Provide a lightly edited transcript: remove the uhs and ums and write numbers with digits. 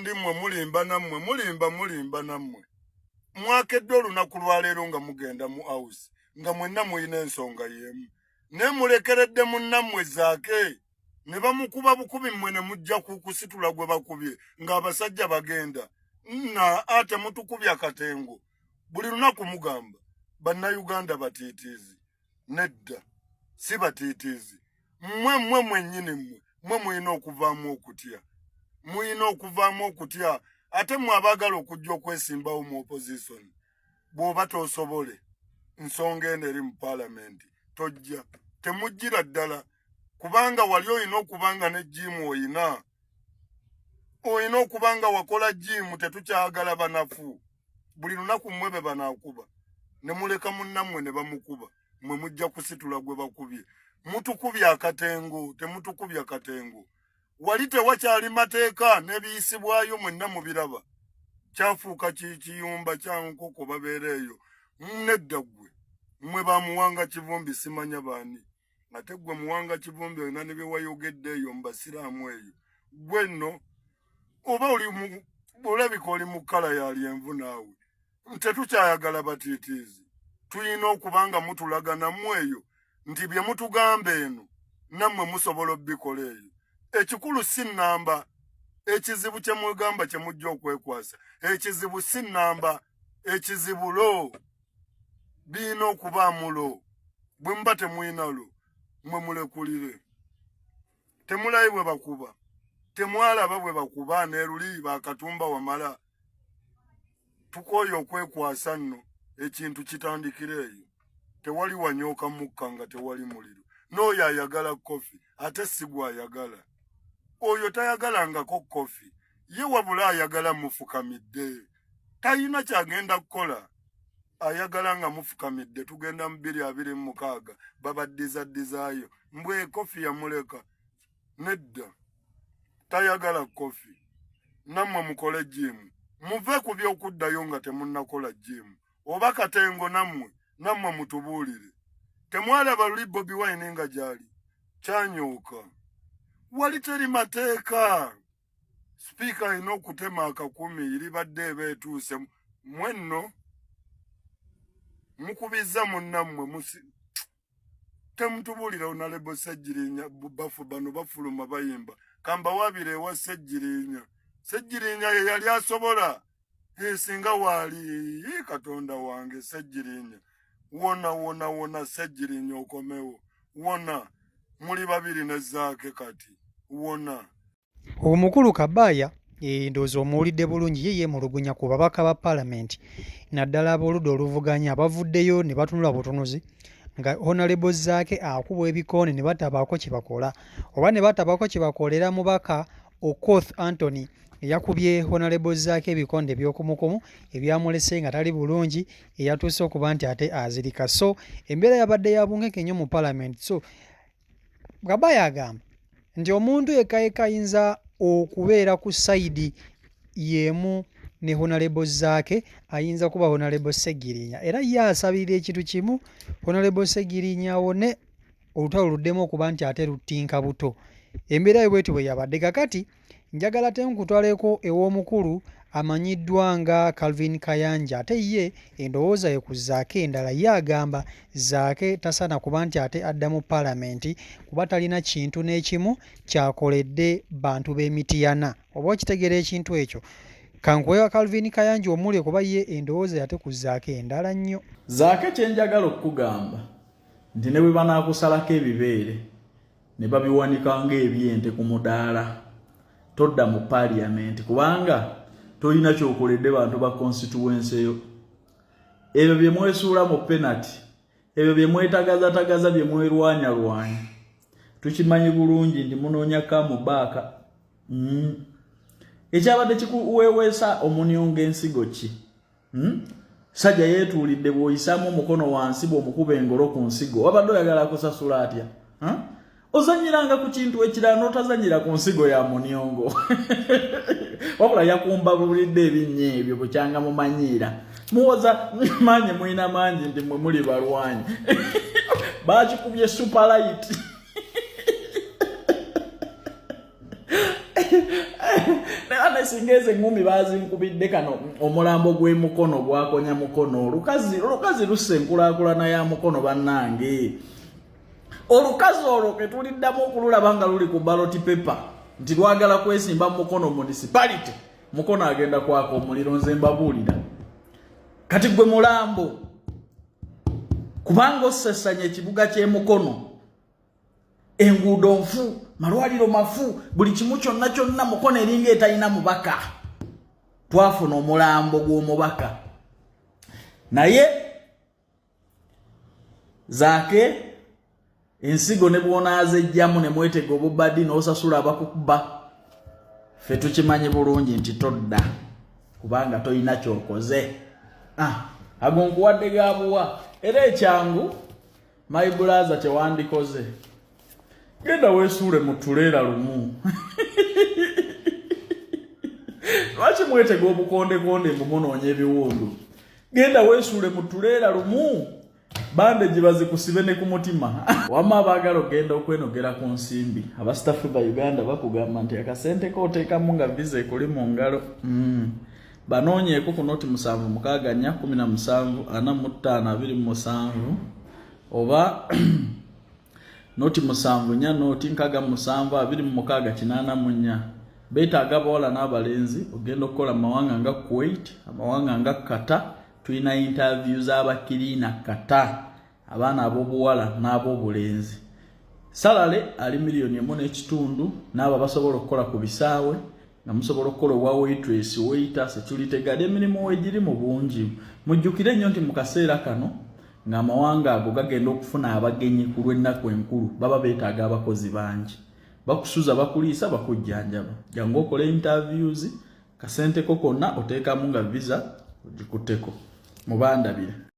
Gundi mmwe mulimba nammwe, mulimba mulimba nammwe. Mwakedde olunaku lwaleero nga mugenda mu house nga mwenna mulina ensonga y'emu, naye mulekeredde munnammwe Zaake ne bamukuba bukubi, mmwe ne mujja kusitula gwe bakubye ng'abasajja bagenda na ate mutukubya katengo. Buli lunaku mugamba Bannayuganda batiitiizi. Nedda, si batiitiizi. Mmwe mmwe mwennyini mmwe mmwe mulina okuvaamu okutya, mulina okuvaamu okutya. Ate mmwe abaagala okujja okwesimbawo mu opposition, bw'oba tosobole nsonga eno eri mu paalamenti, tojja, temujjira ddala, kubanga wali olina okuba nga ne jiimu oyina, olina okuba nga wakola jiimu. Tetukyagala banafu. Buli lunaku mmwe be banaakuba ne muleka munnammwe ne bamukuba, mmwe mujja kusitula gwe bakubye. Mutukubye akatengo, temutukubya katengo. Wali tewakyali mateeka n'ebiyisibwayo, mwenna mubiraba, kyafuuka kiyumba kya nkoko babeera eyo. Nedda, ggwe mmwe bamuwanga Kivumbi, simanya baani. Ate ggwe Muwanga Kivumbi olina ne bye wayogedde eyo mu basiraamu eyo. Ggwe nno oba oli olabika oli mu kkala ya lyenvu naawe. Tetukyayagala batiitiizi. Tulina okuba nga mutulaga nammwe eyo nti bye mutugamba eno nammwe musobola obikola eyo. Ekikulu si nnamba. Ekizibu kye mugamba kye mujja okwekwasa, ekizibu si nnamba, ekizibu lo birina okubaamu lo. Bwe muba temulina lo, mwe mulekulire. Temulabe bwe bakuba, temwalaba bwe bakuba neruli bakatumba wamala. Tukooye okwekwasa nno, ekintu kitandikira eyo. Tewali wanyooka mukka nga tewali muliro. N'oyo ayagala kofi ate si gw'ayagala. Oyo tayagalangako kofi ye, wabula ayagala mufukamidde. Talina kyagenda kukola, ayagala nga mufukamidde. Tugenda mu 2026, babaddizaddizaayo mbwe kofi yamuleka. Nedda, tayagala kofi. Nammwe mukole jiimu, muve ku by'okuddayo nga temunnakola jiimu oba katengo. Nammwe nammwe mutubuulire, temwalaba luli Bobi Wine nga gyali kyanyooka? Wali teri mateeka. Sipiika alina okutema akakumi, eribadde eba etuuse. Mmwe nno mukubizza munnammwe musi. Temutubuulira Honorable Ssegirinya bafu bano bafuluma bayimba kambawabire ewa Ssegirinya. Ssegirinya ye yali asobola singa waali. Katonda wange, Ssegirinya, wona wona wona. Ssegirinya okomewo, wona. Muli babiri ne Zaake kati, wona. Omukulu Kabaaya, ndowooza omuwulidde bulungi, ye yeemulugunya ku babaka ba paalamenti naddala ab'oludda oluvuganya abavuddeyo ne batunula butunuzi nga Honorable Zaake akubwa ebikoone ne batabaako kye bakola oba ne batabaako kye bakolera mubaka Okoth Anthony eyakubye Honorable Zaake ebikonde eby'okumukumu ebyamulese nga tali bulungi, eyatuuse okuba nti ate azirika. So embeera yabadde ya bunkenke nnyo mu paalamenti. So Kabaaya agamba nti omuntu yekka yekka ayinza okubeera ku sayidi y'emu ne Honorable Zaake ayinza kuba Honorable Ssegirinya, era ye asabirira ekintu kimu, Honorable Ssegirinya awone, olutalo luddemu okuba nti ate luttinka buto. Embeera yo bwetyo bwe yabadde. Kakati njagala ate nkutwaleko ew'omukulu amanyiddwa nga Calvin Kayanja, ate ye endowooza ye ku Zaake endala. Ye agamba Zaake tasaana kuba nti ate adda mu paalamenti kuba talina kintu n'ekimu kyakoledde bantu b'e Mityana. Oba okitegeera ekintu ekyo? Kankuwe wa Calvin Kayanja omuli kuba ye endowooza ye ate ku Zaake endala nnyo. Zaake, kye njagala okukugamba nti ne bwe banaakusalako ebibeere ne babiwanika ng'ebyente ku mudaala, todda mu paaliyamenti kubanga tolina kyokoledde bantu ba constituency yo. Ebyo bye mwesuula mu penati, ebyo bye mwetagazatagaza, bye mwerwanyalwanya, tukimanyi bulungi nti munoonya kamubaaka. Ekyabadde kikuweweesa omunyonga ensigo ki? Sajja yeetuulidde, bw'oyisaamu omukono wansi, bw'omukuba engolo ku nsigo, wabadde oyagala kusasula atya? Ozanyiranga ku kintu ekirala n'otazanyira ku nsigo ya munyongo. Wabula yakumba bulidde ebinnya ebyo bukyanga mumanyiira. Muwoza maanyi, mulina mangi nti mwe muli balwanyi. Bakikubye superlight. Ane singa ezo eŋŋumi bazinkubidde kano omulambo gw'emukono gwakonya mukono olukazi olukazi lussa enkulaakulana ya mukono bannange olukazi olwo ketuliddamu okululaba nga luli ku ballot paper nti lwagala kwesimba mu mukono municipality mukono agenda kwaka omuliro nze mbabuulira kati gwe mulambo kubanga osesanya ekibuga ky'emukono enguudo nfu malwaliro mafu buli kimu kyonna kyonna mukono eringa etalina mubaka twafuna omulambo gw'omubaka naye zaake ensigo ne bwonaazejjamu ne mwetega obubadi n'osasula abakukuba ffe tukimanyi bulungi nti todda kubanga tolina kyokoze ah, ago nkuwadde gabuwa era ekyangu my brother kyewandikoze genda weesuule mu tuleera lumu lwaki mwetega obukondekonde mbu munoonya ebiwundu genda weesuule mu tuleera lumu bandegi bazikusibe ne ku mutima wamma abaagala okugenda okwenogera ku nsimbi abasitafu ba uganda bakugamba nti akasente ko oteekamu nga visa ekuli mu ngalo mm. banoonyeeko ku noti 7 6 4 17 45 27 oba noti 7 4 noti 67 26 84 beetaaga abawala n'abalenzi ogenda okukola mu mawanga nga Kuwait amawanga nga Qatar tulina interview z'abakiriina Qatar abaana ab'obuwala n'ab'obulenzi salale ali miliyoni emu n'ekitundu n'abo abasobola okukola ku bisaawe nga musobola okukola obwa waitress waiter security guard emirimu wegiri mu bungi mujjukire nnyo nti mu kaseera kano ng'amawanga ago gagenda okufuna abagenyi ku lw'ennaku enkulu baba beetaaga abakozi bangi bakusuza bakuliisa bakujjanjaba jangu okole interviews kasente ko konna oteekamu nga visa ogikutteko mubandabire.